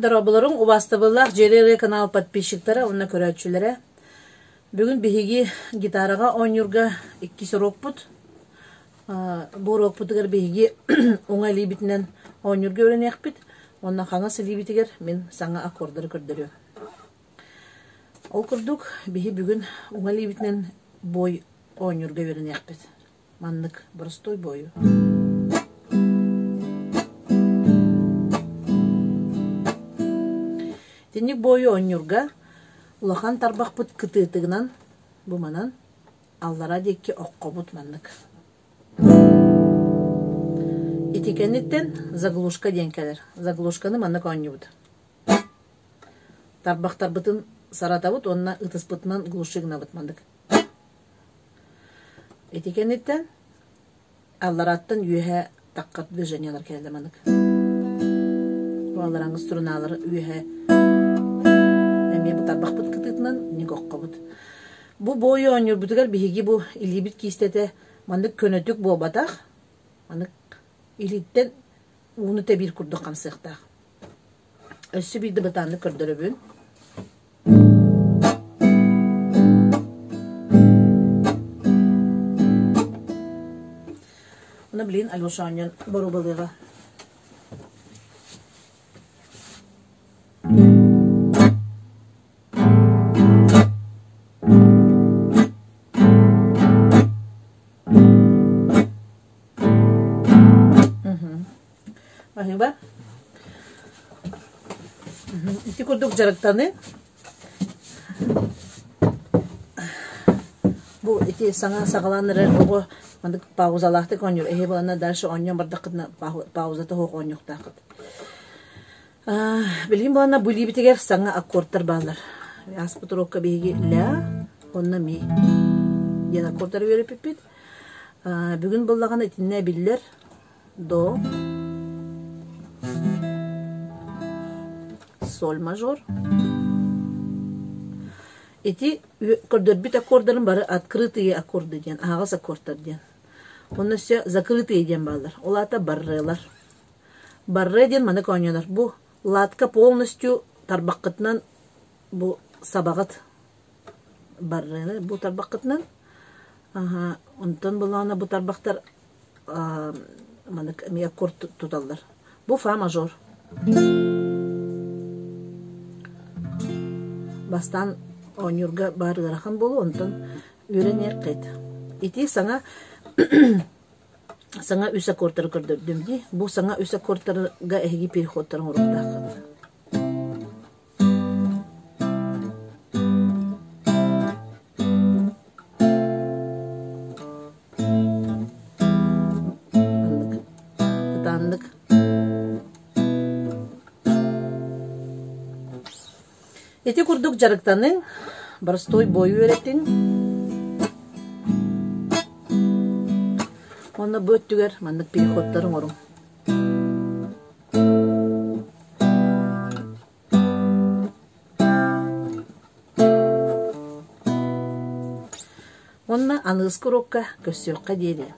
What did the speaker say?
Дорооболоруҥ, убаастабыллаах Дьиэрэ канал подписчиктара уонна көрөөччүлэрэ. Бүгүн биһиги гитараҕа оонньуурга иккис уруокпут. Бу уруокпутугар биһиги уҥа илиибитинэн оонньуурга үөрэниэхпит уонна хаҥас илиибитигэр мин саҥа аккордары көрдөрүөм. Ол курдук, биһи бүгүн уҥа илиибитинэн бой оонньуурга үөрэниэхпит. Маннык боростуой буойу. Итинник буойу оонньуурга улахан тарбахпыт кытыытыгынан бу манан аллара диэки оккобут маннык. Ити кэнниттэн заглушка диэн кэлэр. Заглушканы маннык оонньуубут. Тарбахтарбытын саратабыт уонна ытыспытынан глуши гынабыт маннык. Ити кэнниттэн аллараттан үөһэ таххар движениелар кэллэ маннык. Бу алларааҥҥы струналары үөһэ эмиэ бу тарбахпыт кытыытынан ньыгоххобут. Бу буойу оонньуурбутугар биһиги бу илиибит киистэтэ маннык көнөтүк буолбатах, маннык илииттэн ууну тэбиир курдук хамсыахтаах. Өссө биирдэ бытааннык көрдөрөбүн. Уна билигин Алеша оонньоон боруобалыаҕа. Баһыыба. Ити курдук дьарыктаныы. Бу ити саҥа саҕалаан эрэр оҕо маннык паузалаахтык оонньуур. Эһи балана дальше оонньоон бардаххытына паузата суох оонньуохтааххыт. Билигин буолана бу илиибитигэр саҥа аккордтар бааллар. Ааспыт уруокка биһиги ля уонна ми диэн аккордары үөрэппиппит. Бүгүн буоллаҕына итиннэ биллэр до, соль мажор. Ити көрдөрбүт аккордарын бары открытые аккорды диэн, аһаҕас аккордтар диэн. Онно өссө закрытые диэн бааллар. Ол аата баррелар. Барре диэн маннык оонньонор. Бу латка полностью тарбаххытынан бу сабаҕыт баррены бу тарбаххытынан. Аха, онтон булаана бу тарбахтар маннык эмиэ аккорд туталлар. Бу фа мажор. Бастаан оонньуурга баар ыарахан буолуо, онтон үөрэниэххит. Ити саҥа саҥа үс аккордары көрдөрдүм дии. Бу саҥа үс аккордтарга эһиги переходтарын оҥоруохтааххыт. Маннык ытааннык Ити курдук дьарыктаныҥ, боростуой буойу үөрэтиҥ. Уонна бу өттүгэр маннык переходтары оҥоруҥ. Уонна аныгыскы уруокка көрсүөххэ диэри.